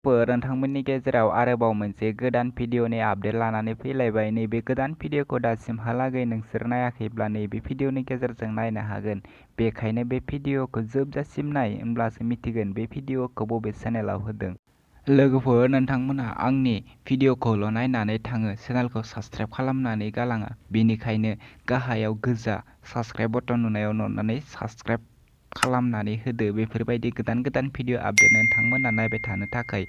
नोंथांमोननि गेजेराव आरोबाव मोनसे गोदान भिडिअनि आपडेट लानानै फैलायबाय। नैबे गोदान भिडिअखौ दासिमहालागै नोंसोर नायाखैब्ला नैबे भिडिअनि गेजेरजों नायनो हागोन। बेखायनो बे भिडिअखौ जोबजासिम नाय, होमब्लासो मिथिगोन बे भिडिअखौ बबे चेनेलाव होदों। लोगोफोर, नोंथांमोनहा आंनि भिडिअखौल' नायनानै थाङो, चेनेलखौ साबस्क्राइब खालामनानै गालाङा। बेनिखायनो गाहायाव गोजा साबस्क्राइब बटन नुनायाव नुनानै साबस्क्राइब खालामनानै होदो। बेफोरबायदि गोदान गोदान भिडिअ आपडेट नोंथांमोना नायबाय थानो थाखाय।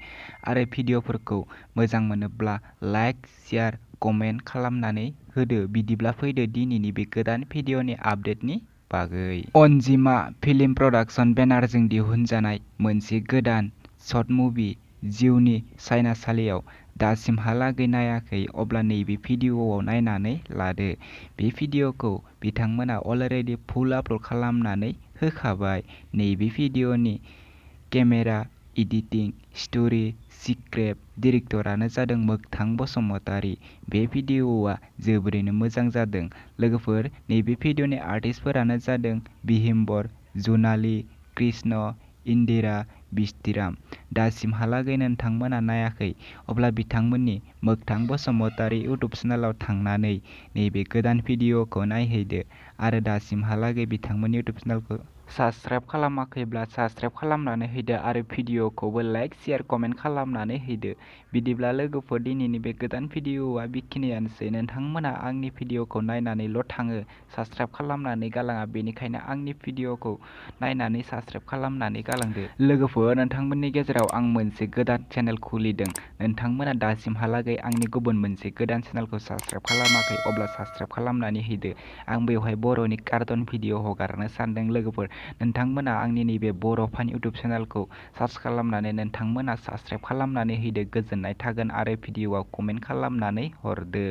आरो भिडिअफोरखौ मोजां मोनोब्ला लाइक, शेयार, कमेन्ट खालामनानै होदो। बिदिब्ला फैदो दिनैनि बे गोदान भिडिअनि आपडेटनि बागै। अनजिमा फिल्म प्रडाक्शन बेनारजों दिहुनजानाय मोनसे गोदान शर्ट मुभि जिउनि सायनासालियाव दासिमहालागै नायाखै, अब्ला नैबे भिडिअआव नायनानै लादो। बे भिडिअखौ बिथांमोना अलरेडि फुल आपल'ड खालामनानै होखाबाय। नैबे भिडिअनि केमेरा, एडिटिं, स्ट'रि, स्क्रिप्ट डिरेक्टरानो जादों मोगथां बसुमतारी। बे भिडिअआ जोबोरैनो मोजां जादों। लोगोफोर, नैबे भिडिअनि आर्टिस्टफोरानो जादों बिहिम्बर, जुनाली, कृष्ण, इन्दिरा, बिस्तिराम। दासिमहालागै नोंथांमोना नायाखै, अब्ला बिथांमोननि मोगथां बसुमतारी इउटुब चेनेलाव थांनानै नैबे गोदान भिडिअखौ नायहैदो। आरो दासिमहालागै बिथांमोननि इउटुब चेनेलखौ साबस्क्राइब खालामाखैब्ला साबस्क्राइब खालामनानै हैदो आरो भिडिअखौबो लाइक, शेयार, कमेन्ट खालामनानै हैदो। बिदिब्ला लोगोफोर, दिनैनि बे गोदान भिडिअआ बेखिनियानोसै। नोंथांमोना आंनि भिडिअखौ नायनानैल' थाङो, साबस्क्राइब खालामनानै गालाङा। बेनिखायनो आंनि भिडिअखौ नायनानै साबस्क्राइब खालामनानै गालांदो। लोगोफोर, नोंथांमोननि गेजेराव आं मोनसे गोदान चेनेल खुलिदों। नोंथांमोना दासिमहालागै आंनि गुबुन मोनसे गोदान चेनेलखौ साबस्क्राइब खालामाखै, अब्ला साबस्क्राइब खालामनानै हैदो। आं बेवहाय बर'नि कार्टुन भिडिअ हगारनो सानदों। लोगोफोर, नोंथांमोना आंनि नैबे बर' फान इउटुब चेनेलखौ सार्च खालामनानै नोंथांमोना साबस्क्राइब खालामनानै हैदो। गोजोननाय थागोन आरो भिडिअआव कमेन्ट खालामनानै हरदो।